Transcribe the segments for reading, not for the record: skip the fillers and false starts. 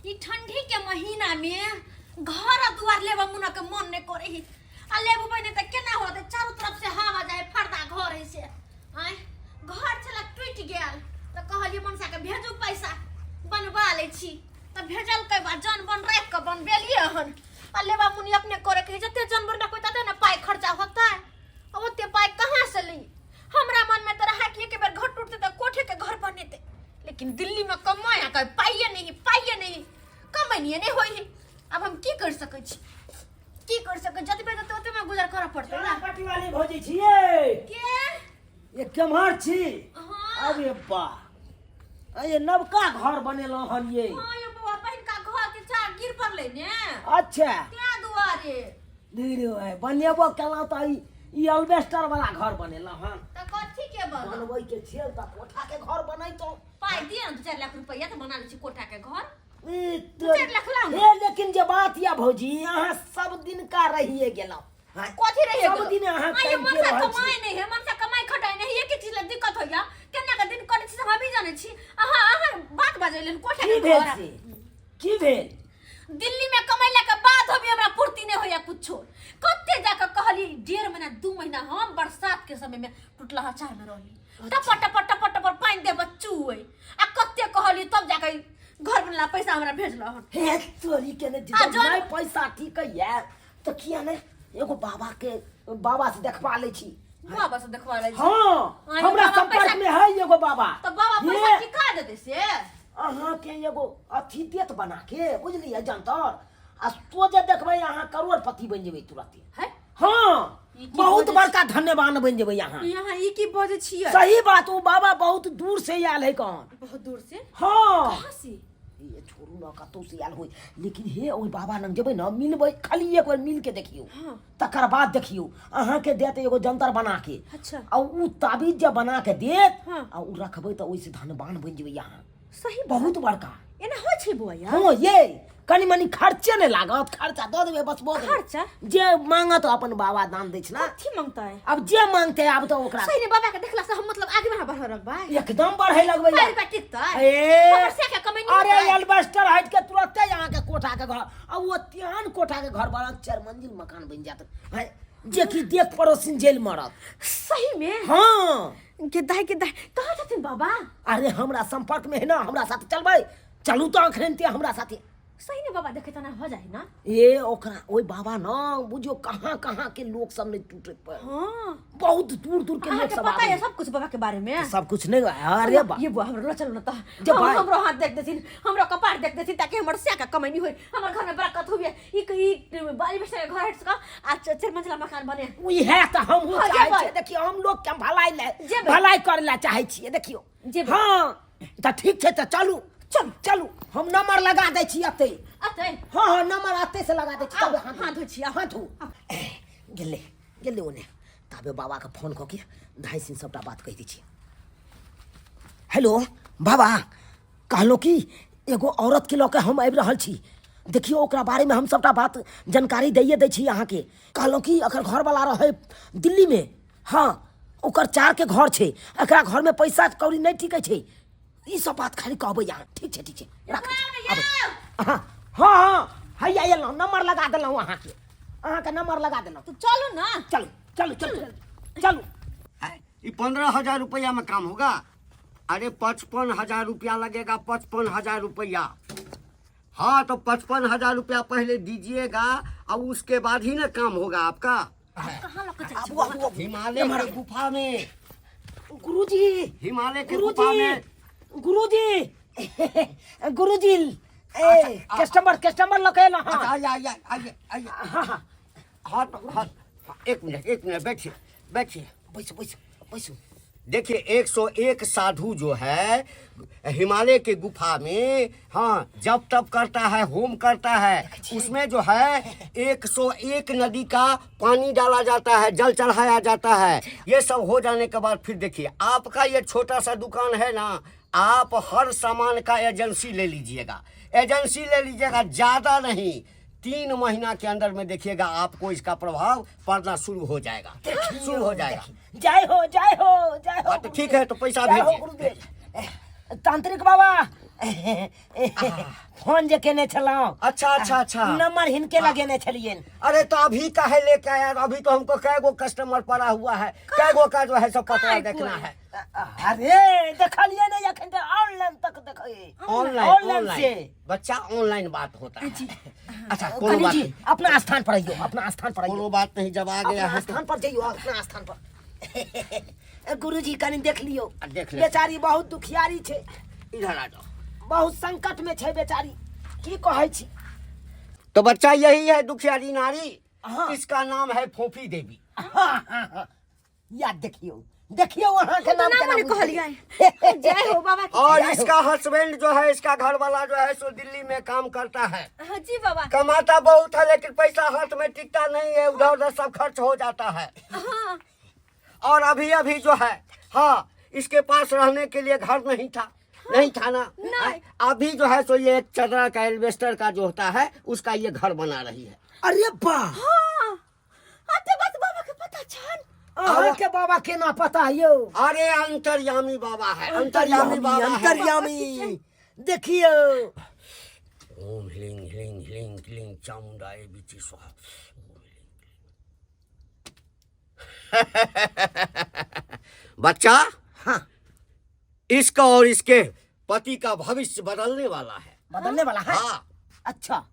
ई ठंडी के महीना में घर आ दुआर लेबा मुना के मन नहीं करे ही आ लेबू बने त केना होते चारों तरफ से हवा जाए फरदा घर है से आय घर छला टूट गेल त कहलिए मनसा के भेजू पैसा बनवा ले छी त भेजल के बाद जन बन राख के बनबेलिए हन आ लेबा मुनी अपने करे के है, जते जन बन रखबै तते ने पाई खर्चा होता अब ओते पाई कहाँ से ली हमरा मन में तो रहा कि एक बेर घर टूटते तो कोठे के घर बनेते लेकिन दिल्ली में कमाया का पाइए नहीं पाइए नहीं कमाइए नहीं होई अब हम की कर सकै छी की कर सकै जतबे जते ओतबे में गुजर करऽ पड़तै ना पटी वाली भौजी छियै के ये केम्हर छी हाँ अरे बा ये नवका घर बनेलहुँ हन ये हाँ यो बौआ पहिनका घर के चार गिर पड़लै ने अच्छा तें दुआरे धीरे भाई बनेबो केलहुँ तऽ ई अल्बेस्टर वाला घर बनेलहुँ हन तऽ कथी के बनल बनबै के छियै तऽ कोठा के घर बनैतहुँ पाइ दिअ ने 2-4 लाख रुपैआ तऽ बना लै छी कोठा के घर ई 2-4 लाख लाउ ने। हे लेकिन जे बात या भौजी अहाँ सब दिन का रहिए गेलहुँ हाँ, कथी रहिए सब दिन अहाँ आइयो टाइम के मनसा रहै छी। कमाइ नहि है मनसा कमाइ खटाइ नहि है एक एक चीज लए दिक्कत होइया केना के दिन कटै छी से हम ही जानै छी अहाँ अहाँ बात बाजै लेल कोठा की के भेल घर से की भेल दिल्ली में कमैला के बाद भी हमरा पूर्ति नहीं होया कुछो कते जाके कहली 1.5 महीना 2 महीना हम बरसात के समय में टूटला चार में रहली टप टप टप टप पानी दे बच्चू आ कते कहली तब जाके घर बनला पैसा हमरा भेजल हन हे तोरी के ने आ जब नहीं पैसा ठीक है तो किया ने एगो बाबा के बाबा से देखवा ले छी बाबा से देखवा ले छी हाँ आँय, हमरा बाबा संपर्क पैसा- में है एगो बाबा तो बाबा पैसा हे, टिका देते से अहाँ के एगो अथी देत बना के बुझलियै जंतर आ सोझे देखबै अहाँ करोड़पति बनि जेबै तुरते है हाँ ई की बहुत बजै बड़का धन्यवान बनि जेबै अहाँ यहाँ ई की बजै छियै सही बात ओ बाबा बहुत दूर से आयल है कौन बहुत दूर से हाँ कहाँ से ये छोड़ू न कतौ से आयल होय लेकिन हे ओहि बाबा लग जेबै न मिलबै खाली एक बेर मिल के देखियौ तकर बाद देखियौ अहाँके देत एगो जंतर बना के आ उ ताबीज जे बना के देत आ उ रखबै तऽ ओहिसँ धनवान बनि जेबै अहाँ सही बहुत बड़का एना होइ छै बौआ यार हँ ये कनि मनि खर्चे नहि लागत खर्चा दऽ देबै बस भऽ गेलै खर्चा जे मांगत अपन बाबा दान दै छै ने कथी मांगतै अब जे मांगते आब तऽ ओकरा सही ने बाबा के देखला से हम मतलब आगे बढ़ा बढ़ रखबै एकदम बढ़े लगबै पाइ रुपया टिकतै ए हमर से के कमेनी अरे होतै? एल्बेस्टर हटि के तुरते अहाँ के कोठा के घर आ ओ तेहन कोठा के घर बनत चारि मंजिल मकान बनि जायत हैं, जे कि देख पड़ोसिन जेल मरत सही में हाँ के दाई के दाई कहाँ छथिन बाबा अरे हमरा संपर्क में है ना हमरा साथ चलबै चलू तऽ अखन ते हमरा साथे सही ने बाबा देखे तना हो जाए ना ए ओकरा ओहि बाबा न बुझियो कहाँ कहाँ के लोग सब नहीं टूटे पर हाँ बहुत दूर दूर के लोग अहाँके सब पता है आबै सब कुछ बाबा के बारे में सब कुछ नहीं अरे बा ये बुआ हमरो चलो ना त जे हम भाई। हमरो हाथ देख देथिन हमरो कपार देख देथिन ताकि हमर से का कमैनी होई हमर घर में बरकत हुए ई ई बाली बच्चा के घर हट सका आ चार मंजिला मकान बने इएह तऽ हमहूँ हाँ, चाहै जेबै। छियै देखियौ हम लोग के भलाई लए जेबै। भलाई करै लए चाहै छियै देखियौ जेबै। हँ तऽ ठीक छै तऽ चलू चलू चलू हम नंबर लगा दै छी एतै अतै हँ हँ नंबर एतै से लगा दै छी आउ, तबे हाथ हाथ धोइ छी, आउ। हाथ धो गेलै गेलै ओने ताबे बाबाके फोन कऽ के धाइ सिंह सबटा बात कहि दै छियै हेलो बाबा कहलहुँ कि एगो औरतके लऽ कऽ हम आबि रहल छी देखियौ ओकरा बारेमे हम सबटा बात जानकारी दैए दै छी अहाँके कहलहुँ कि एकर घरवला रहै दिल्लीमे हँ ओकर चारके घर छै एकरा घरमे पैसा कौड़ी नहि टिकै छै ई सब बात खाली कहबै अहाँ ठीक छै ठीक छै राखै छी आबै हँ हँ हँ हैया एलहुँ नंबर लगा देलहुँ अहाँके अहाँके नंबर लगा देलहुँ तो चलू ना चलू चलू चलू चलू है ये 15,000 रुपया में काम होगा? अरे 55,000 रुपया लगेगा, 55,000 रुपया। हाँ तो 55,000 रुपया पहले दीजिएगा और उसके बाद ही ना काम होगा आपका। कहाँ लग के आबू आबू आबू हिमालय के गुफा में। गुरुजी हिमालय के गुफा गुरुजी में। गुरुजी गुरुजी ए कस्टमर कस्टमर लऽ के एलहुँ अच्छा हँ आइए आइए आइए आइए। हाँ हाँ हाँ तो हाँ एक मिनट एक मिनट, बैठिए बैठिए। बैसू बैसू बैसू। देखिए 101 साधु जो है हिमालय के गुफा में, हाँ जप तप करता है, होम करता है, उसमें जो है 101 नदी का पानी डाला जाता है, जल चढ़ाया जाता है। ये सब हो जाने के बाद फिर देखिए आपका ये छोटा सा दुकान है ना, आप हर सामान का एजेंसी ले लीजिएगा, एजेंसी ले लीजिएगा, ज़्यादा नहीं 3 महीना के अंदर में देखिएगा आपको इसका प्रभाव पड़ना शुरू हो जाएगा, शुरू हो जाएगा। जय हो जय हो जय हो। हाँ, तो ठीक है, तो पैसा जय हो भेजिए। गुरुदेव। तांत्रिक बाबा फोन जे केने छलहुँ। अच्छा अच्छा अच्छा। नंबर हिनके लगेने छलियनि। अरे तो अभी काहे लेके आया? अभी तो हमको कै गो कस्टमर पड़ा हुआ है, कै गो का जो है सब पता काय देखना कोई? है। अरे देखलिए नहीं अखन तऽ ऑनलाइन तक देखै। ऑनलाइन ऑनलाइन से। ऑनलाइन बच्चा, ऑनलाइन बात होता है। अच्छा कोनो कनी बात जी नहीं, अपना स्थान पर आइयो, अपना स्थान पर आइयो। कोनो बात नहीं, जब आ गया अपना है तो स्थान पर जइयो, अपना स्थान पर। गुरुजी कनी देख लियो। आ, देख ले। बेचारी बहुत दुखियारी छै, इधर आ जाओ। बहुत संकट में छै बेचारी, की कहै छी। तो बच्चा यही है दुखियारी नारी। हाँ। इसका नाम है फोफी देवी। हाँ हाँ हाँ, याद देखियो, देखियो अहाँ के हम तो नाम नाम केना नहि बुझलियै। कहलियै। जय हो बाबा की। और जय हो। इसका हस्बैंड जो है, इसका घर वाला जो है सो दिल्ली में काम करता है। हाँ जी बाबा। कमाता बहुत है लेकिन पैसा हाथ में टिकता नहीं है, उधर उधर सब खर्च हो जाता है। हाँ। और अभी अभी जो है, हाँ, इसके पास रहने के लिए घर नहीं था, नहीं था ना। नहीं। अभी जो है सो ये एक चदरा का एल्बेस्टर का जो होता है उसका ये घर बना रही है। अरे बा। हाँ, अते बात बाबा के पता छन? अहाँ के बाबा केना पता यौ? अरे अंतर्यामी बाबा है, अंतर्यामी बाबा है। अंतर्यामी देखियो। ओम ह्लीं ह्लीं ह्लीं क्लीं चामुंडाए बिचि स्वाहा। ओम ह्लीं ह्लीं। बच्चा, हाँ, इसका और इसके पति का भविष्य बदलने वाला है। बदलने वाला है? हाँ। अच्छा।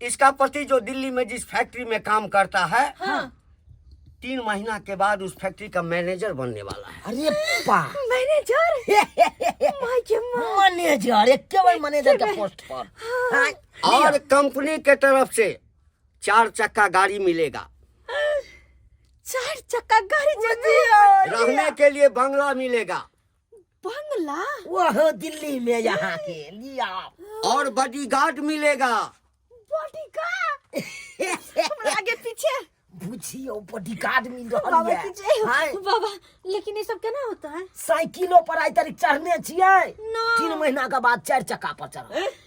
इसका पति जो दिल्ली में जिस फैक्ट्री में काम करता है, हाँ, 3 महीना के बाद उस फैक्ट्री का मैनेजर बनने वाला है। अरे बा। मैनेजर? My के माँ। मैनेजर, एके बेर मैनेजर के पोस्ट पर। हाँ। और कंपनी के तरफ से 4 चक्का गाड़ी मिलेगा। 4 चक्का गाड़ी जल्दी। रहने के लिए बंगला मिलेगा। बंगला? वह दिल्ली में यहाँ के लिया। और बॉडीगार्ड मिलेगा। बॉडीगार्ड? हमरा आगे पीछे। बुझियो बॉडीगार्ड मिल रहल बाबा ये। की जय हो। हाँ। बाबा लेकिन ये सब केना होता है? साइकिलो पर आई तारीख चढ़ने छियै। ना। 3 महीना के बाद 4 चक्का पर चढ़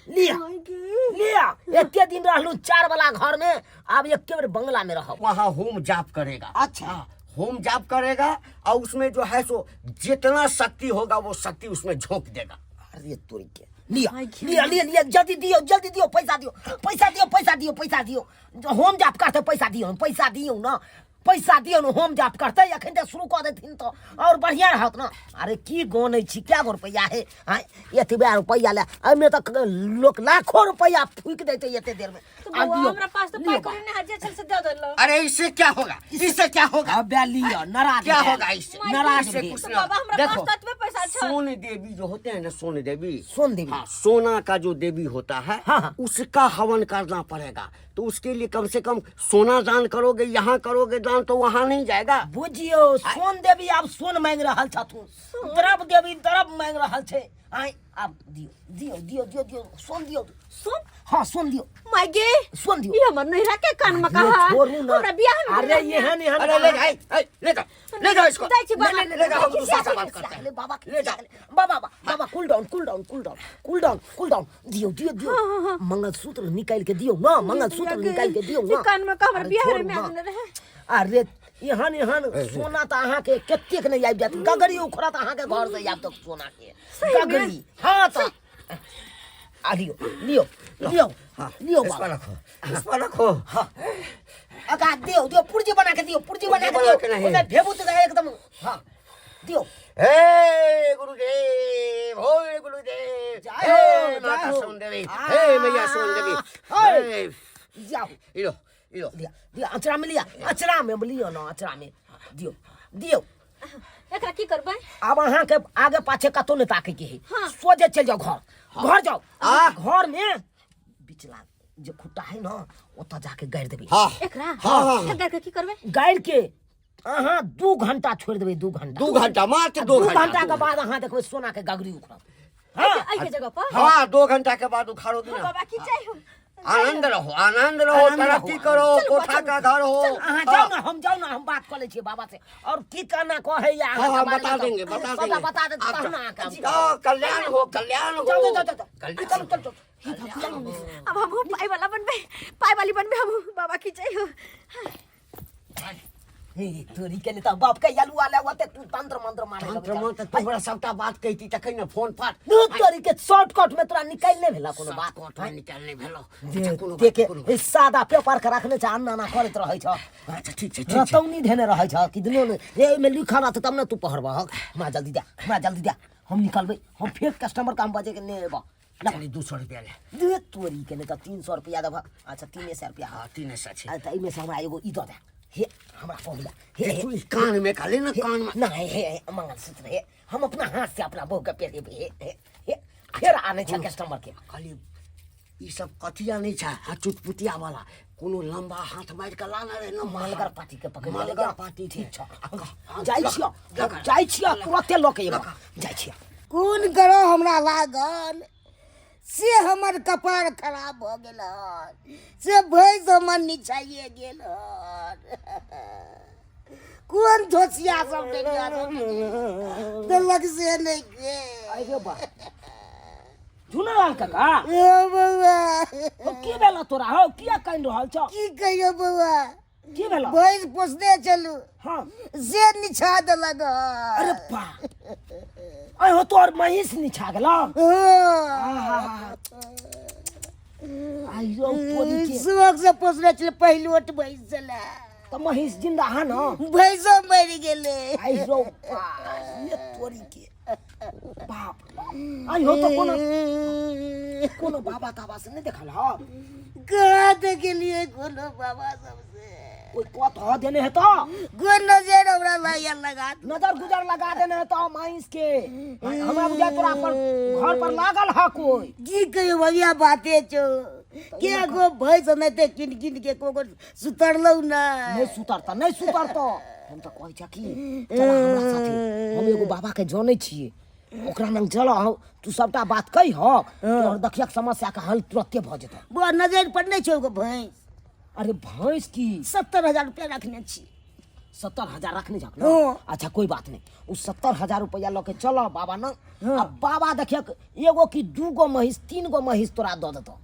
लिया। My गे। लिया। एते दिन रहलू 4 वाला घर में, आब एके बेर बंगला में रहब। वहाँ होम जाप करेगा। अच्छा। हाँ, होम जाप करेगा और उसमें जो है सो जितना शक्ति होगा वो शक्ति उसमें झोंक देगा। अरे तोरी के लिया, my गे। लिया, लिया, लिया, जल्दी दियो, जल्दी दियो, पैसा दियो, पैसा दियो, पैसा दियो, पैसा दियो। होम जाप करते पैसा दियो, पैसा दियो ना, पैसा दियो ना, होम जाप करते अखन तऽ शुरू कऽ देथिन तऽ और बढ़िया रहत ना। अरे की गनै छी, क्या गो रुपैआ हे? हाँ, एतबे रुपैआ ले, एहिमे तऽ लोक लाखो रुपैआ फूकि देतै एते देर में। तो आ बौआ, दियो, हमरा पास तो लियो पाई बा। कौड़ी नहीं है, जे छल से दे देलो। अरे इससे क्या होगा, इससे क्या होगा? अबे लियो, नाराज क्या भेल। होगा इससे? नाराज इससे भेल। कुछ तो ना। बाबा, हमरा देखो, पास तो एतबे पैसा छल। सोन देवी जो होते हैं ना, सोन देवी, सोन देवी। हाँ, सोना का जो देवी होता है, हाँ, हाँ। उसका हवन करना पड़ेगा। तो उसके लिए कम से कम सोना दान करोगे, यहाँ करोगे दान तो वहाँ नहीं जाएगा। बुझियो सोन देवी आब सोन मांगि रहल छथुन, द्रव देवी द्रव मांगि रहल छै। आइ आब दियो, दियो, दियो, दियो, दियो, सोन दियो। सोन? हाँ, सोन दियो। My गे। सोन दियो। ई हमर नैहरा के कान में अरे कहा। छोड़ू ना। हमरा बियाह में अरे बियाह में। एहन एहन अरे ले जा, ए, ले जा, ले जाओ इसको। जाइ छी बाबा। ले, ले, ले जाओ, हम दूसरा से बात करते हैं। ले बाबा, ले जाओ। बाबा, बाबा, बाबा, cool down, cool down, cool down, cool down, cool down. दियो, दियो, दियो। मंगलसूत्र निकाल के दियो ना, मंगलसूत्र निकाल के दियो ना। ई कान में कहा हमरा अरे बियाह छोड़ू में ना। आदमी रहे। अरे एहन एहन सोना तऽ अहाँके कतेक नहि आबि जायत, गगरी उखड़त अहाँके घर से आबि तक सोना के सही में? गगरी। हाँ तऽ आ लियो, लियो, लियो, हाँ, लियो इस पर बाबा। रखो, इस पर रखो। हाँ। अगा दियो, दियो, पुर्जी बना के दियो, पुर्जी बना के पुर्जी दियो। बना के नहीं। ओमे भेबू तऽ एकदम। हाँ, दियो। हे गुरुदेव, हे गुरुदेव, जय हे हो, जय माता हो। सोन देवी, आ, हे मैया सोन देवी, हे। हे। जाओ। इलो, इलो। लिया, लिया, अचरा में लिया, अचरा में लियो ना, अचरा में दियो, दियो। एकरा की करबै? आब अहाँके आगे पाछे कतौ नहि ताकै के है। हाँ। सोझे चलि जाउ घर, घर जाउ। आ। घर में बिचला जे खुट्टा है ना, ओतऽ जाके गाड़ि देबै। हाँ। एकरा? हाँ, हाँ, हाँ। गाड़ि के की करबै? गाड़ि के अहाँ 2 घंटा छोड़ि देबै, 2 घंटा। 2 घंटा, मात्र 2 2 घंटा। घंटा के बाद अहाँ देखबै सोना के गगरी उखड़त। हाँ। एहि के जगह पर? हाँ, 2 घंटा के बाद उखाड़ोगी ना। बाबा की जय हो। आनंद रहो, आनंद रहो, आनंद रहो। तरक्की करो, चलू, कोठा चलू। का घर हो। अहाँ जाउ ना, हम जाउ ना, हम बात कऽ लै छियै बाबा से। और की कहना कहैया अहाँ हाँ, के हाँ, बारे बता में तऽ देंगे, बता सबटा देंगे। बता देत आप तहन जाओ। अहाँके हम जाओ, कल्याण हो, कल्याण हो। जाउ, जाउ, जाउ, जाउ। कल्याण चलू, हो। चलू, चलू। अब हमहूँ पाइ वाला बनबै, पाइ वाली बनबै हमहूँ। बाबा की जय हो। हे तोरी के त बाप के यलुआ ले ओते तू तंत्र मंत्र मारे तंत्र मंत्र तू हमरा सबटा बात कहिती तखन ने फोन पर। दू तोरी के शॉर्टकट में तोरा निकाल नहीं भेला कोनो बात? शॉर्टकट में निकाल नहीं भेलो। जे अच्छा, कोनो के बात, के कोनो ए सादा पेपर के रखने छ, अन्ना ना करैत रहै छ। अच्छा, ठीक छै, ठीक छै। रतौनी धेने रहै छ कि दुनू ने रे ओहिमे लिखल रहतै तब ने तू पढ़बहक। हमरा जल्दी दे, हमरा जल्दी दे, हम निकलबै, हम फेर कस्टमर के हम बजे के नहि अयबह। चल, 200 रुपया ले। दे तोरी के, नहि तऽ 300 रुपया देबह। अच्छा, 300 रुपया। हाँ, 300 छै। आ, तऽ एहिमे से हमरा एगो ई दऽ दे। हे, हमरा कहू हे, हे, तू ई कान में खाली ना, कान में ना। हे हे हे, मंगलसूत्र हे, हम अपना हाथ से अपना बहू के पहिरेबै। हे हे हे, फेर आनै छै कस्टमर के। खाली ई सब कथिया नहीं छै आ चुटपुटिया वाला कोनो लंबा हाथ मारि के लाना रे लंबा मलगर पार्टी के पकड़ मलगर पार्टी। ठीक छ, हाँ, जाइ छियो, जाइ छियो, तुरते लऽ के एबो, जाइ छियो। कोन ग्रह हमरा लागल से हमर कपार खराब भऽ गेल हन, से भैंस हमर निछाइए गेल हन। कोन धोसिया सब डेढ़िया सब देलक से नहि के। अरे बा झुनालाल काका। ओ बौआ। हो, की भेल तोरा हो? किया कानि रहल छ? की कहियो बौआ। की भेल? भैंस पोसने चलू। हाँ। से निछा देलक हन। अरे बा, अरे हो, तोर महींस निछा गेल? हाँ। आइयो तोरी के। शौक से पोसने छलै, पहिलोट भैंस छलै। तऽ महींस जिंदा है न? भैंसो मरि गेलै। आइयो बा, ये तोरी के बाप रे। आइयो तऽ कोनो कोनो बाबा ताबा से नहीं देखल ह? कहाँ देखेलियै कोनो बाबा सबसे। कोई कत ह देने है तो कोन नजर हमरा लागल लगा नजर गुजर लगा देने है तो महींस के। हमरा बुझाय तोरा पर घर पर लागल है कोई। की कहियो भैया, बाते छौ के गो भैंस एनाहिते किन किन के को सुतरलौ ना। नहीं सुतरता, नहीं सुतरता। हम तऽ कहै छ कि चल हमरा साथे, हम एगो बाबा के जनै छियै, ओकरा लग चल, तू सबटा बात कहिह, तोहर देखियक समस्या के हल तुरते भऽ जेतौ। बौआ, नजर पर नहि छौ एगो भैंस? अरे भैंस की 70,000 रुपया रखने छी। 70,000 रखने छक न? हाँ। अच्छा, कोई बात नहीं, उ 70,000 रुपया लऽ के चल बाबा न। आ बाबा देखियक एगो की दूगो महींस, तीन गो महींस तोरा दऽ देतौ।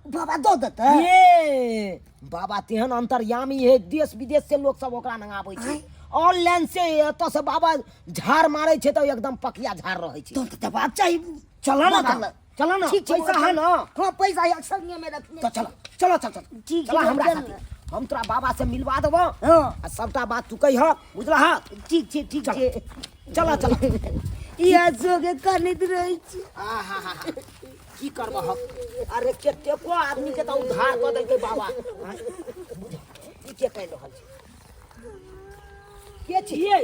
बाबा दऽ देतै? ये बाबा तेहन अंतर्यामी है, देश विदेश से लोग सब ओकरा लग आबै छै ऑनलाइन से। एतऽ से बाबा झाड़ मारै छै तऽ एकदम पकिया झाड़ रहै छै। तहन तऽ देबाक चाही। चल ना। बाबा लग। चल ना। ठीक छै। पैसा है ना? हाँ, पैसा है, संगे में रखने। तऽ चल चल चल चल। ठीक चल छै, हमरा चल। साथे, हम तोरा बाबा से मिलवा देबो। हाँ। आ सबटा बात तू कहिह, बुझलह? ठीक छै, ठीक चल। छै। चल चल। इएह सोगे कनैत रहै छी। आहा, की करबह? अरे कतेको आदमी के तऽ उद्धार कऽ देलकै बाबा। आँय, बुझ, ई के कहि रहल छै? के छियै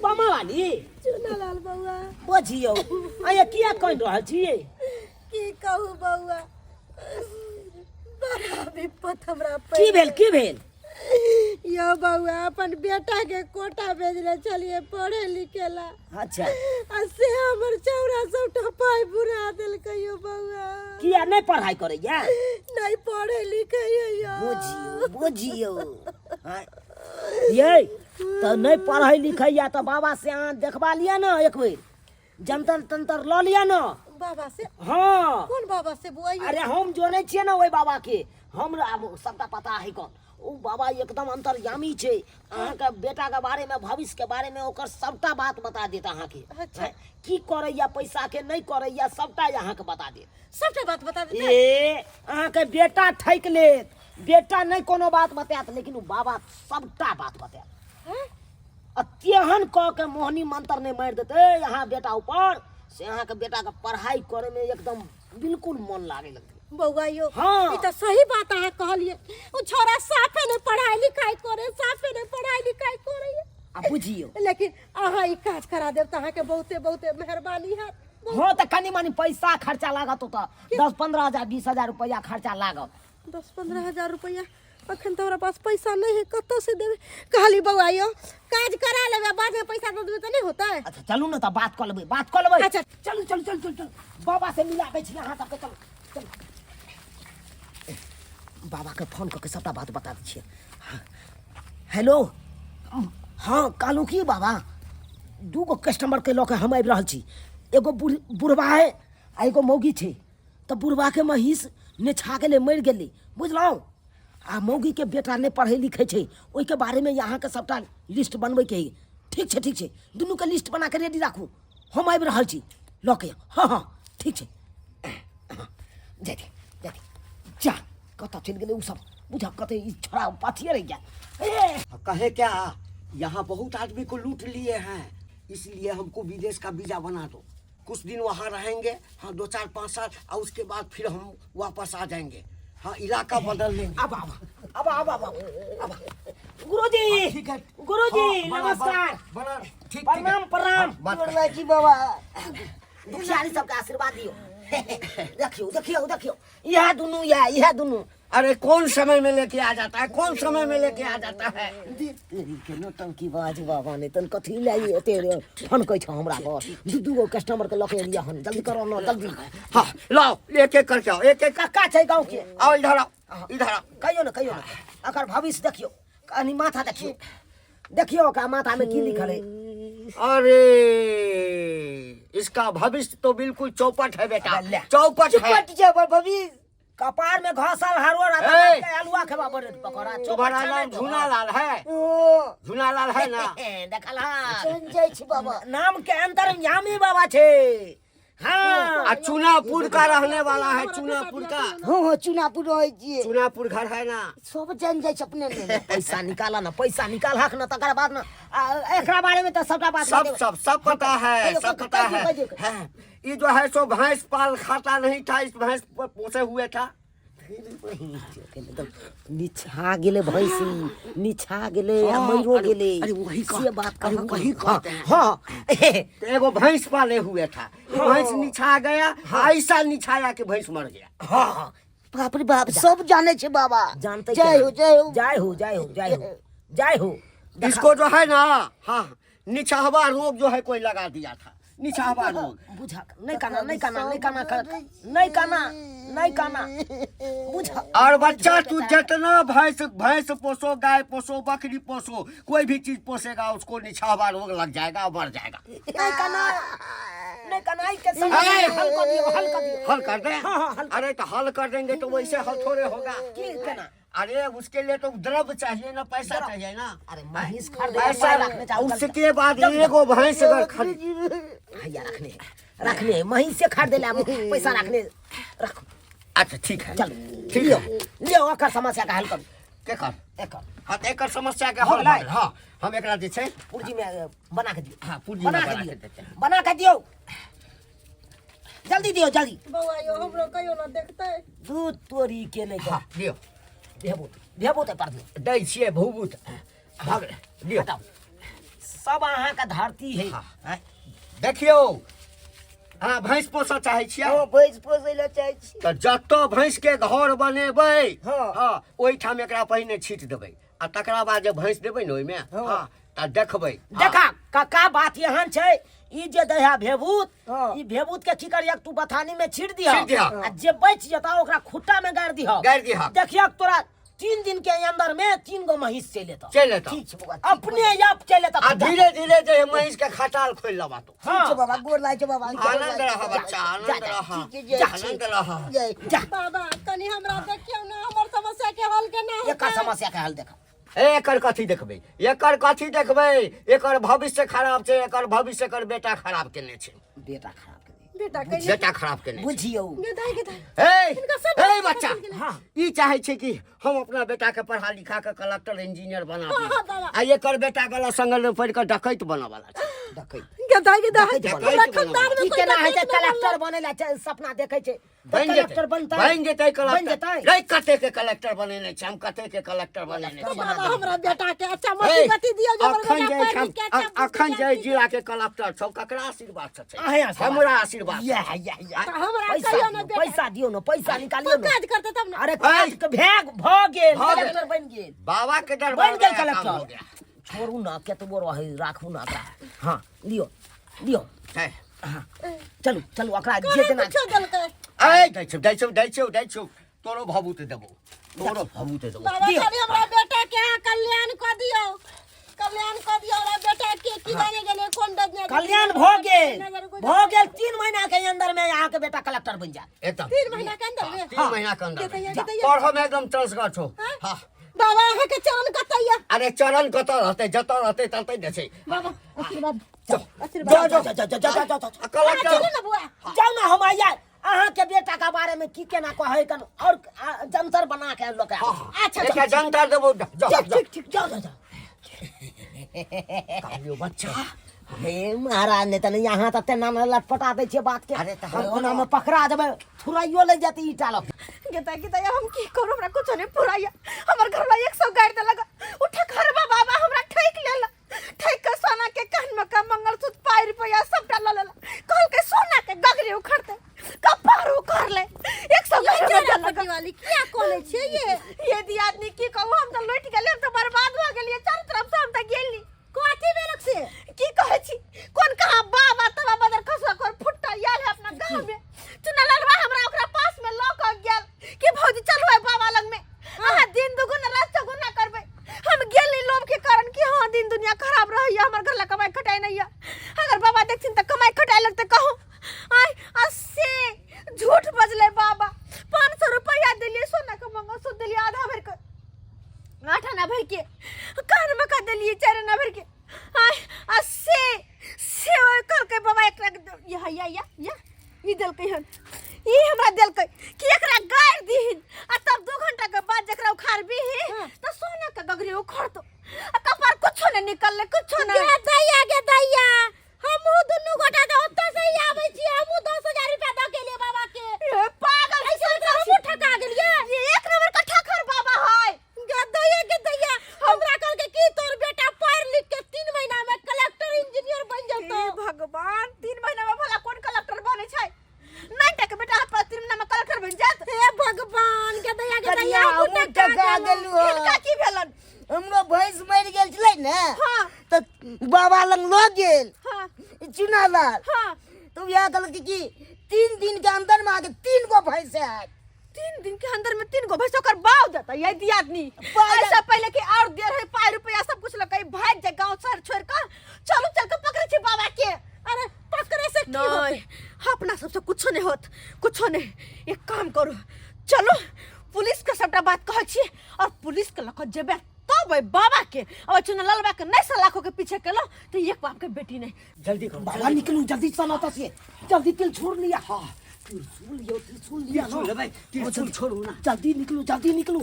बामा वाली? चुनालाल बौआ। बजियौ, आया किया कहि रहल छियै? की कहू बौआ, बड़ा विपत हमरा की भेल, की भेल? यो बौआ, अपन बेटा के कोटा भेजले छलियै पढ़े लिखे ला। अच्छा। आ से हमर चौरा सबटा पाइ बुरा देलकै यो बौआ। किया, नहि पढ़ाई करैया? नहीं पढ़े लिखे यो। बुझियौ, बुझियौ। आँय, यै तऽ नहि पढ़ै लिखैया तऽ बाबा से अहाँ देखबा लिअ ने एक बेर, जंतर तंतर लऽ लिअ ने। बाबा से? हाँ। कोन बाबा से बुआ? अरे हम जनै छियै ने ओहि बाबा के, हमरा आब सबटा पता है कौन ओ बाबा। एकदम अंतर्यामी छै, अहाँके बेटा के बारे में, भविष्य के बारे में ओकर सबटा बात बता देत अहाँके। अच्छा। हैं, की करैया पैसा के, नहि करैया, सबटा अहाँके बता देत। सबटा बात बता देते? ए, अहाँके बेटा ठकि लेत, बेटा नहि कोनो बात बतायत, लेकिन ओ बाबा सबटा बात बतायत। हैं? आ तेहन कऽ के मोहनी मंत्र नहि मारि देतै अहाँ बेटा ऊपर से अहाँके बेटाके पढ़ाई करे में एकदम बिल्कुल मन लागे लगतै। बौआ यो। हाँ। ई तऽ सही बात अहाँ कहलियै। ओ छोरा साफे नहि पढ़ाई लिखाई करे, साफे नहि पढ़ाई लिखाई करे। आ बुझियौ, लेकिन अहाँ ई काज करा देब तऽ अहाँके बहुते बहुते मेहरबानी हैत। हाँ, तऽ कनि मनि पैसा खर्चा लागत ओतऽ, 10-15 हजार, 20,000 रुपैआ खर्चा लागत। 10-15 हजार रुपैआ? अखन तऽ हमरा पास पैसा नहि है, कतऽ से देबै? कहली बौआ यौ, काज करा लेबै, बादमे पैसा दऽ देबै तऽ नहि होतै? अच्छा, चलू ने तऽ बात कऽ लेबै, बात कऽ लेबै। अच्छा। चलू चलू चलू चलू चलू, बाबा से मिलाबै छी अहाँ सबके, चलू चलू। बाबा के फोन कऽ के सबटा बात बता दै छियै। हाँ। हेलो, हाँ, कहलहुँ की बाबा, दूगो कस्टमर के लऽ के हम आबि रहल छी। एगो बुढ़ बुढ़बा है आ एगो मौगी छै। तऽ बुढ़बाके महींस नेछा गेलै, मरि गेलै, बुझलहुँ? आ मौगीके बेटा नहि पढ़ै लिखै छै, ओहिके बारेमे अहाँके सभटा लिस्ट बनबैके हइ। ठीक छै, ठीक छै, दुनूके लिस्ट बना कऽ रेडी राखू, हम आबि रहल छी लऽ के। हँ हँ, ठीक छै। जाय दे, जाय दे, जा। कतऽ चलि गेलै ओसभ? बुझ कतऽ ई छोड़ा पाछिए रहि गेल। ए कहे क्या, यहाँ बहुत आदमी को लूट लिए हैं, इसलिए हमको विदेश का वीजा बना दो। कुछ दिन वहाँ रहेंगे, हाँ, 2 4 5 साल, और उसके बाद फिर हम वापस आ जाएंगे। हाँ, इलाका बदल लेंगे। अब अब अब अब अब अब गुरुजी। ठीक है। गुरुजी। हाँ, बना, नमस्कार। बना, ठीक ठीक है। प्रणाम, प्रणाम। हाँ, बात कर। गोर छी बाबा। दुखियारी सबके आशीर्वाद दियौ। देखियौ, देखियौ, देखियौ, इएह दुनू, इएह इएह दुनू। अरे, कौन समय में लेके आ जाता है, कौन समय में लेके आ जाता है। के नौटंकी बाज बाबा, नहि तन कथी लए एते फनकै छौ हमरा पर? दू दू गो कस्टमर के लऽ के एलियै हन। जल्दी करो न, जल्दी। हाँ, लाओ, एक एक करके आओ, एक एक। कक्का छै गाँव के। आओ, इधर आओ, इधर आओ। कहियो ने, कहियो ने, एकर भविष्य देखियौ कनि, माथा देखियौ, देखियौ ओकरा माथामे की लिखल है। अरे, इसका भविष्य तो बिल्कुल चौपट है बेटा। अरे ले। चौपट है। चुपट छै हमर भविष्य। कपार में घसल हरवा। ए! आलुआ खेबा, बड़े पकौड़ा। तुम्हारा नाम झूनालाल है? ओ। झूनालाल है ना? देखल। जान जाइ छी बाबा। नाम के अंतर यामी बाबा छे, हाँ। आ चुनापुर का रहने वाला है, चुनापुर का। हँ हँ, चुनापुर रहै छियै। चुनापुर घर है ना? सब जान जाइ छै अपने ने। पैसा निकाला ना, पैसा निकाल हक ना, तकर बाद ना एकरा बारे में तो सबटा बात सब बतेबै। सब सब पता है। कहियो, सब कहियो, पता कहियो, है। कहियो। है ये जो है सो भैंस पाल खाता नहीं था, इस भैंस पर पोसे हुए था। एकदम निछा गेलै भैंसी, निछा गेलै आ हाँ, मरियो अरे- गेलै। अरे वही से बात अरे कहाँ? वही कहते हैं। हाँ। तो एगो भैंस पाले हुए था, ये भैंस निछा गया, ऐसा निछाया कि भैंस मर गया। हाँ हाँ। बाप रे बाप, सब जाने छै बाबा। जानते। जय हो, जय हो। जय हो, जय हो, जय हो, जय हो। इसको जो है ना, हाँ, निछाहवा रोग जो है कोई लगा दिया था, निछाहवा रोग। बुझा, नहीं काना, नहीं काना, नहीं काना, नहीं काना, नहीं काना, बुझा। और बच्चा, तू जितना भैंस भैंस पोसो, गाय पोसो, बकरी पोसो, कोई भी चीज पोसेगा, उसको निछाहवा रोग लग जाएगा और मर जाएगा। नहीं काना, नहीं काना, ई के समस्या ए! हल कर दियो, हल कर दियो। हल कर दे। हाँ, हाँ, हल। अरे, तो हल कर देंगे तो वैसे हल थोड़े होगा। की केना? अरे, उसके लिए तो द्रव्य चाहिए ना, पैसा चाहिए ना। अरे, महींस खरीदे पैसा पाइ रखने चाहू। उसके बाद एगो भैंस अगर खरीद हैया, रखने, रखने, महींस से खरीदे ला पैसा रखने, रख। अच्छा, ठीक है। चल। ठीक लियो। है। लियो, एकर समस्या का हल करू। के कर? एकर। हाँ, तो एकर समस्या के हल गेलै? भऽ गेल। हाँ, हम एकरा जे छै पूर्जी में बना के दियो। हाँ, पूर्जी में बना के बना दियो। के देते हैं। बना के दियो, जल्दी दियो, जल्दी। बौआ यो, हमरो कहियो ना देखतै। दूध तोरी के नहीं। हाँ, दियौ। भेबूत, भेबूत पर दियो। दै छियै भूबूत, भऽ गेलै, दियौ। हटाउ, सब अहाँके धरती है। हाँ। देखियौ, अहाँ भैंस पोसऽ चाहै छियै? हँ, भैंस पोसै लए चाहै छी। तऽ जतऽ भैंस के घर बनेबै, हाँ। हाँ, ओहिठाम एकरा पहिने छीट देबै आ तकरा बाद जे भैंस देबै ने ओहिमे, हाँ, तऽ देखबै, हाँ। देखा काका, बात एहन छै, ई जे दया भेबूत, हाँ। ई भेबूत के की करियक, तू बथानी में छीट दिह। छीट दिहक। आ जे बच जेता ओकरा खुट्टा में गाड़ि दिह। गाड़ि दिहक। देखियक, तोरा 3 दिन के अंदर में तीन गो महींस चलि एतौ। चलि एतौ। ठीक छै बौआ। अपने आप चलि एतौ। आ धीरे धीरे जे है महींस के खटाल खोलि लेबा तू। ठीक छै बाबा, गोर लागै छै बाबा। आनंद रह बच्चा, आनंद रह। ठीक छै, जय आनंद रह। जय। जा। बाबा, कनि हमरा देखियौ ने, हमर समस्या के हल केना एकर हेतै? समस्या के हल देखा। एकर कथी देखबै, एकर कथी देखबै? एकर भविष्य खराब छै, एकर भविष्य एकर बेटा खराब केने छै। बेटा खराब केने। बेटा कहियो। बेटा खराब केने छै। बुझियौ। गेदाइ, गेदाइ। ए हिनका सब ए बात बच्चा। पता चलि गेलै। हाँ। ई चाहे छै कि हम अपना बेटा के पढ़ा लिखा के कलेक्टर, इंजीनियर बना हाँ, दी। हाँ, बाबा। आ एकर बेटा गलत संगत में पढ़ि कऽ डकैत बनऽ वाला छै। डकैत। गेदाइ, गेदाइ। डकैत हमरा बनल। खानदान में ई कोई केना हेतै? डकैत नहि कलेक्टर बनै ला सपना देखै छै तऽ बनि जेतै। कलेक्टर बनतै? बनि जेतै बनि कलेक्टर। जेतै। रे, कते के कलेक्टर बनेने छै हम, कते के कलेक्टर बनेने छै। बनल। बाबा, हमरा बेटा के अच्छा हे, मती गति दियौ जे हमर अखन बेटा जे पढ़ि एहिठाम लिख के अच्छा अखन जे बुद्धि जिला के कलेक्टर छौ, ककरा आशीर्वाद से छै? अहें आशीर्वाद। हमरा आशीर्वाद से। यह यह यह। तऽ हमरा पैसा कहियो ने दियौ, बेटा। पैसा दियौ ने, पैसा निकालियौ कोइ ने। काज करतै तब ने। अरे, काज के भैग भऽ गेल। भऽ गेल। कलेक्टर बनि गेल। बाबा के दरबार बनि गेल में काम हो कलेक्टर। गया। छोड़ू ना, केतबो रहै राखू ना ओकरा। हाँ, लियो, लियो। है। हाँ, चलू, चलू, ओकरा जे कहाँ जेना कुछो देलकै? ऐ, दै छौ, दै छौ, दै छौ, दै छौ, तोरो भभूत देबौ, तोरो भभूत देबौ। बाबा, दियौ। खाली हमरा बेटा के अहाँ कल्याण कऽ दियौ। कल्याण कऽ दियौ हमरा बेटा के की जाने गेलै कोन दजने कल्याण भऽ गेल, भऽ गेल। 3 महीना के अंदर में अहाँ के बेटा कलेक्टर बन जायत। एकदम। 3 महीना के अंदर में? 3 महीना के अंदर। के दैया, में। के दैया। पढ़ो में एकदम चंसगर छो। हाँ। बाबा, अहाँ के चरण कतैया? अरे, चरण कतऽ रहतै? जतऽ रहतै ततै ने छै। बाबा, आशीर्वाद। जाओ। जाओ, जाओ, जाओ, जाओ, जाओ, जाओ, जाओ। आ, कलेक्टर चलू ने बुआ। जाओ ना, हम आइया अहाँ के बेटा के बारे में की केना कहै कन और जंतर बना के लोग के आबै छी। अच्छा। एकरा जंतर देबो, जाओ। ठीक। जाओ। ठीक ठीक, जाओ जाओ जाओ। कहलियौ बच्चा। हे महाराज, नहि तऽ यहाँ तऽ तेना ने लटपटा दै छियै बात के। अरे तऽ हम ओना मे पकड़ा जेबै, थुराइयो ले जेतै ईटा लग। गेता गेता, हम की करू? हमरा कुछो नहीं पुराइया। हमर घरवाला 100 गाड़ि देलक। उ ठकरवा बाबा हमरा ठकि लेलक। ठकि के सोना के कान में का मंगलसूत्र, पाई, रुपया सबटा लऽ लेलक। कहलकै सोना के गगरी उखड़तै, कपार उखड़लै। 100 गाड़ि हमरा देलक। पट्टी वाली किया कोने छियै ये? ये दियादनी, की कहू, हम तऽ लुटि गेलियै, हम तऽ बर्बाद भऽ गेलियै चारू तरफ से, हम तऽ गेली। कथी भेलक से? की कहै छी, कोन कहाँ बाबा तबा बदर खसुआ कोन फुट्टा आयल है अपना गाँव में चुनलवा, हमरा ओकरा पास में लऽ कऽ गेल कि भौजी चलू है बाबा लग में, अहाँ दिन दुगुना रात चौगुना करबै। हम गेली लोभ के कारण कि हाँ, दिन दुनिया खराब रहैया, हमर घर ला कमाई खटाई नहीं है, अगर बाबा देखथिन तऽ कमाई खटाई लगतै कहूँ आय। आ से झूठ बजले बाबा। 500 रुपया देलियै, सोना के मंगलसूत्र देलियै आधा भरि के, 8 आना भरि के, कान में का देलियै 4 आना भरि के। आय आ से ओइ कहलकै बाबा एकरा या या या या ई देलकै हन, ई हमरा देलकै कि एकरा गाड़ि दीहिन आ तब 2 घंटा के बाद जकरा उखाड़बीही तऽ सोना के गगरी उखड़तो। आ कपार कुछो नहीं निकलले, कुछो नहीं। गे दैया, गे दैया, हमहूँ दुनू गोटा तऽ ओतऽ से ही आबै छी। हमहूँ 10,000 रुपया दऽ के एलियै बाबा के। ए पागल, ऐसे तऽ हमहूँ ठका गेलियै। ये एक नंबर का ठकर बाबा है। गे दैया, गे दैया, हमरा कहलकै कि तोर बेटा पढ़ लिख के 3 महीना में कलेक्टर इंजीनियर बन जेतौ। हे भगवान, 3 महीना में भला कोन कलेक्टर बनै छै? नहीं टके बेटा पर 3 महीना में कलेक्टर बन जात। हे भगवान, गे दैया, गे दैया, कनिया, हमहूँ हमहूँ ठका ठका गेलहुँ। गेलहुँ। हिनका की भेलन? हमरो भैंस मरि गेल छलै ने, तऽ बाबा लग लऽ गेल चुनालाल। तऽ वएह कहलक कि 3 दिन के अंदर में अहाँके तीन गो भैंस आयत। 3 दिन के अंदर में तीन गो भैंस ओकर बाव देता ये दियादनी। ऐसा पहले कि और देर है, पाई रुपया सब कुछ लगे भाग जाए गांव शहर छोड़ कर। चलो, चल के पकड़े छी बाबा के। अरे, पकड़े से की होतै? नहीं, अपना सबसे कुछो नहीं होत, कुछो नहीं। एक काम करो, चलो पुलिस के सबटा बात कहै छी और पुलिस के लऽ कऽ जेबै तब ओहि बाबा के। अब चुना ललबा के नहीं सलाखो के पीछे केलो तो एक बाप के बेटी नहीं। जल्दी करो। बाबा, निकलू जल्दी से ओतऽ से, जल्दी तिलछुर लिया। हाँ, त्रिशूल लियो, त्रिशूल लिया ना। त्रिशूल लेबै? त्रिशूल छोड़ू ना। जल्दी निकलू, जल्दी निकलू।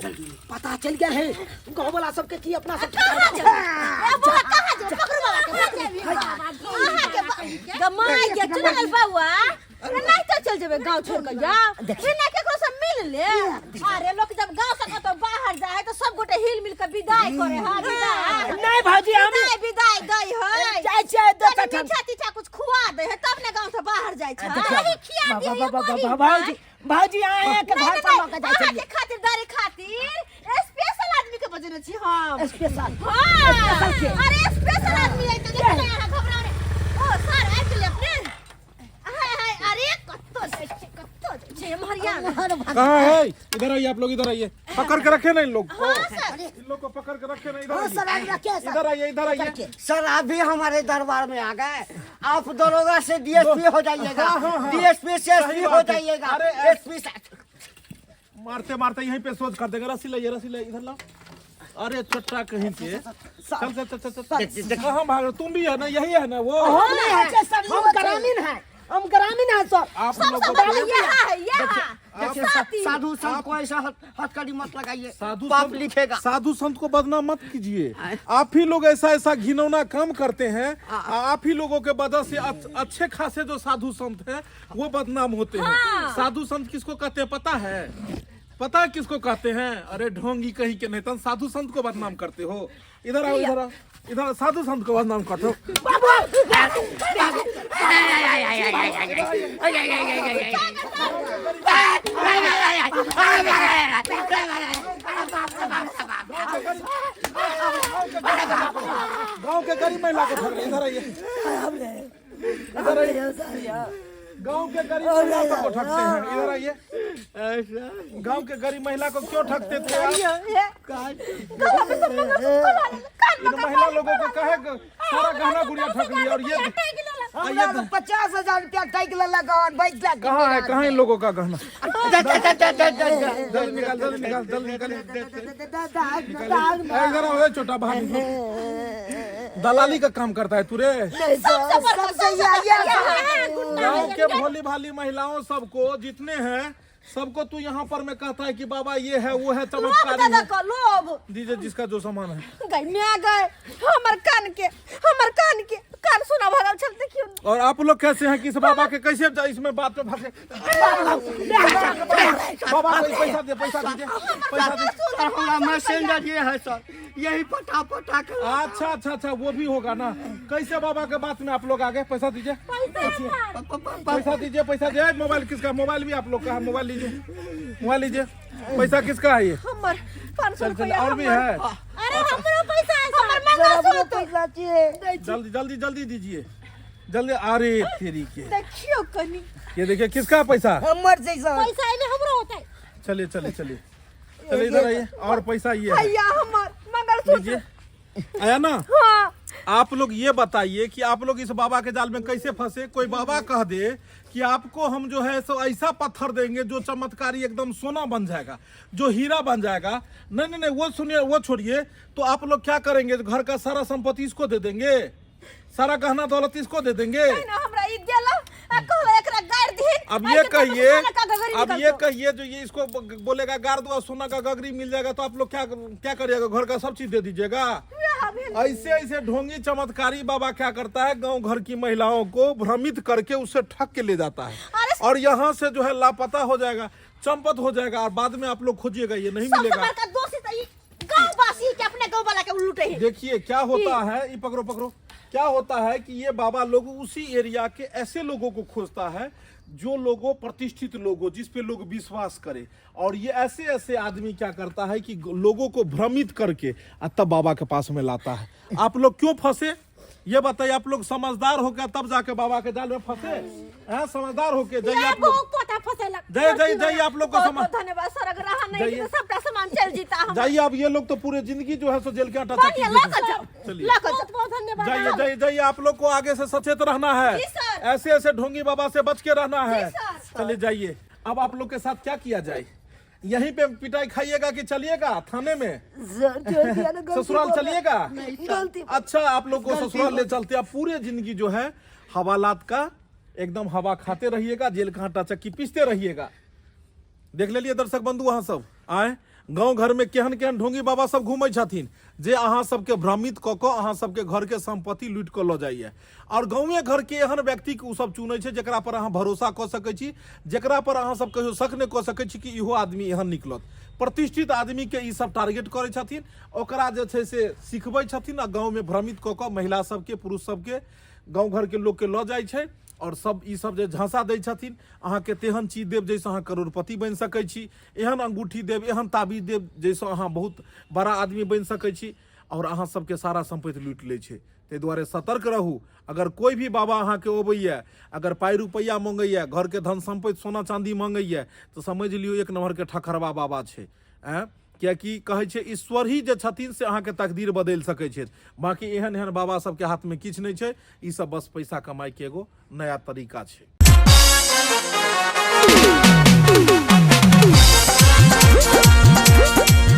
पता चल गया है गाँव वाला सबके की अपना सब कहाँ जेबै? ए बुआ, कहाँ जेबै? पकड़ू बाबा के, पकड़ू। अहाँ के गमाय के चुनल बाबा नहीं तो चल जेबै गांव छोड़ के जा बिना केकरो से मिल ले। अरे, लोग जब गांव से कतौ बाहर जाए तो सब गोटे हिल मिल के विदाई करे। हां, विदाई। नहीं भाजी, हम विदाई, विदाई गई है। जाइ छियै दोसर तनी ठाम। मीठा तीठा कुछ खुआ दे है तब ने गांव से बाहर जाय छै। दही खिया बाबा दियौ। बाबा बाबा, भाजी, भाजी, आए के नहीं, घर पर नहीं, लऽ के जाइ अहाँ छलियै। के खातिरदारी खातिर स्पेशल आदमी के बजेने छी हम। स्पेशल? हाँ। स्पेशल के? अरे, स्पेशल आदमी है तो देखो ना, यहाँ घबराओ नहीं। ओ सर, आबि गेलियै अपने? हाय हाय, अरे कत्तो जाइ छै, कत्तो जाइ छै एम्हरिया ने। कहाँ है? इधर आइए आप लोग, इधर आइए। पकड़ के रखे ना इन लोग को। हाँ सर। इन लोग को पकड़ के रखे ना, इधर हाँ सर, आइए। आगे रखे सर। इधर आइए, इधर आइए। सर, आप भी हमारे दरबार में आ गए। आप दरोगा से डीएसपी हो जाइएगा। हाँ, हाँ, हाँ। डीएसपी से सही एसपी हो बात है। जाइएगा। अरे, एसपी से मारते मारते यहीं पे सोच कर देंगे। रस्सी लाइए, रस्सी लाइए, इधर लाओ। अरे चट्टा कहीं से, चल चल चल चल चल। कहाँ भाग रहे हो? तुम भी है ना, यही है ना वो? हम नहीं है सर, हम ग्रामीण है, हम ग्रामीण है सर। आप सब लोगों सब को यहाँ है, यहाँ। देखिए, साधु संत को ऐसा हथकड़ी मत लगाइए। साधु पाप संत लिखेगा। साधु संत को बदनाम मत कीजिए। आप ही लोग ऐसा ऐसा घिनौना काम करते हैं। आप ही लोगों के वजह से अच्छे खासे जो साधु संत हैं वो बदनाम होते हैं। साधु संत किसको कहते हैं पता है? पता है किसको कहते हैं? अरे ढोंगी कहीं के नहीं, तुम साधु संत को बदनाम करते हो। इधर आओ, इधर आओ, इधर आओ, साधु संत को बदनाम करते हो। गांव के गरीब महिला को ठग रहे। इधर आइए, इधर आइए। गांव के गरीब महिला सबको ठगते हैं। इधर आइए। गांव के गरीब महिला को क्यों ठगते थे आप? इन महिला लोगों को काहे सारा गहना गुड़िया ठग लिया? और ये हमरा तो 50,000 रुपया ठकि लेलक हन बैठ। कहाँ है, कहाँ इन लोगों का गहना? जल्दी निकाल, जल्दी निकाल, जल्दी निकाल। ए, इधर आओ, ए, छोटा भाई दलाली का काम करता है तू रे? गांव के भोली भाली महिलाओं सबको जितने हैं सबको तू यहाँ पर में कहता है कि बाबा ये है वो है चमत्कारी है। लोभ दीजिए जिसका जो सामान है। गई म्या गए, हमर कान के, हमर कान के कान सुना भरल छल, देखियो। और आप लोग कैसे हैं कि इस बाबा के कैसे इसमें बात में फंसे? बाबा को पैसा दे, पैसा दीजिए, पैसा दे। सर, हमारा मैसेंजर ये है सर, यही पटा पटा कर। अच्छा अच्छा अच्छा, वो भी होगा ना। कैसे बाबा के बात में आप लोग आ गए? पैसा दीजिए, पैसा दीजिए, पैसा दीजिए। मोबाइल किसका? मोबाइल भी आप लोग का है। मोबाइल लीजिए, मोबाइल लीजिए। पैसा किसका है ये? हमर 500 चल चल रुपया। और भी है? अरे हमरो पैसा है, हमर मंगलसूत्र। पैसा चाहिए। जल्दी जल्दी जल्दी दीजिए, जल्दी। अरे तेरी के देखियो कनी। ये देखिए, किसका पैसा? हमर जैसा पैसा एने हमरो होता है। चलिए चलिए चलिए चलिए, इधर आइए। और पैसा ये है। भैया, हमर मंगलसूत्र। लीजिए, आया ना? हाँ। आप लोग ये बताइए कि आप लोग इस बाबा के जाल में कैसे फंसे? कोई बाबा कह दे कि आपको हम जो है सो ऐसा पत्थर देंगे जो चमत्कारी एकदम सोना बन जाएगा, जो हीरा बन जाएगा। नहीं नहीं नहीं, वो सुनिए, वो छोड़िए। तो आप लोग क्या करेंगे? घर का सारा संपत्ति इसको दे देंगे, सारा गहना दौलत इसको दे देंगे? ना, हमरा ई देला आ कहला एकरा गाड़ दीन। अब ये कहिए, अब ये कहिए, जो ये इसको बोलेगा गाड़ दो, सोना का गगरी मिल जाएगा, तो आप लोग क्या क्या करिएगा? घर का सब चीज दे दीजिएगा? ऐसे ऐसे ढोंगी चमत्कारी बाबा क्या करता है, गांव घर की महिलाओं को भ्रमित करके उसे ठग के ले जाता है और यहाँ से जो है लापता हो जाएगा, चंपत हो जाएगा और बाद में आप लोग खोजिएगा, ये नहीं सबसे मिलेगा। बड़का दोषी त ई गांववासी के, अपने गांव वाला के लूटे है। देखिए क्या होता है, ये पकड़ो पकड़ो। क्या होता है कि ये बाबा लोग उसी एरिया के ऐसे लोगों को खोजता है जो लोगों प्रतिष्ठित लोगों, जिस पे लोग विश्वास करें, और ये ऐसे ऐसे आदमी क्या करता है कि लोगों को भ्रमित करके आ तब बाबा के पास में लाता है। आप लोग क्यों फंसे ये बताइए? आप लोग समझदार होकर तब जाके बाबा के जाल में फंसे हैं? समझदार होके जाइए आप लोग। बहुत पोता फसेलक। जय जय जय, आप लोग को बहुत समझ बहुत धन्यवाद सर, अगर रहा नहीं जाइए। तो सबटा सामान चल जीता हम। जाइए, अब ये लोग तो पूरे जिंदगी जो है सो जेल के आटा चक्की बढ़िया, लऽ कऽ जाओ। चलिए। लऽ कऽ जाओ। बहुत बहुत धन्यवाद। जाइए जाइए जाइए, आप लोग को आगे से सचेत रहना है, जी सर। ऐसे ऐसे ढोंगी बाबा से बच के रहना है। सर। चलिए जाइए। अब आप लोग के साथ क्या किया जाए? यहीं पे पिटाई खाइएगा कि चलिएगा थाने में? ससुराल चलिएगा? गलती। अच्छा, आप लोग को ससुराल ले चलते हैं। पूरे जिंदगी जो है हवालात का एकदम हवा खाते रहिएगा, जेल का आटा चक्की पीसते रहिएगा। देख लेलिए दर्शक बंधु, अहाँ सब आए गाँव घर में केहन केहन ढोंगी बाबा सब घूमै छथिन जे अहाँ सबके भ्रमित कऽ कऽ अहाँ सबके घर के संपत्ति लूटि कऽ लऽ जाइए। और गाँवे घर के एहन व्यक्ति के ओ सब चुनै छै जकरा पर अहाँ भरोसा कऽ सकै छी, जकरा पर अहाँ सब कहियो शक नहि कऽ सकै छी कि इहो आदमी एहन निकलत। प्रतिष्ठित आदमी के ई सब टारगेट करै छथिन, ओकरा जे छै से सिखबै छथिन आ गाँव में भ्रमित कऽ कऽ महिला सबके, पुरुष सबके, गाँव घर के लोग के लऽ जाइ छै और सब ई सब जे झांसा दै छथिन, अहाँके तेहन चीज देब जाहिसँ अहाँ करोड़पति बनि सकै छी, एहन अंगूठी देब, एहन ताबीज देब जाहिसँ अहाँ बहुत बड़ा आदमी बनि सकै छी, और अहाँ सबके सारा सम्पत्ति लूटि लै छै। ताहि दुआरे सतर्क रहू। अगर कोई भी बाबा अहाँके अबैए, अगर पाइ रुपैआ मङ्गैए, घरके धन सम्पत्ति सोना चाँदी मङ्गैए, तऽ समझि लियौ एक नम्बरके ठकरबा बाबा छै। आँय, किएकि कहै छै ईश्वर ही जे छथिन से अहाँके तकदीर बदलि सकै छथि, बाँकी एहन एहन बाबा सबके हाथमे किछु नहि छै। ई सब बस पैसा कमाइके एगो नया तरीका छै।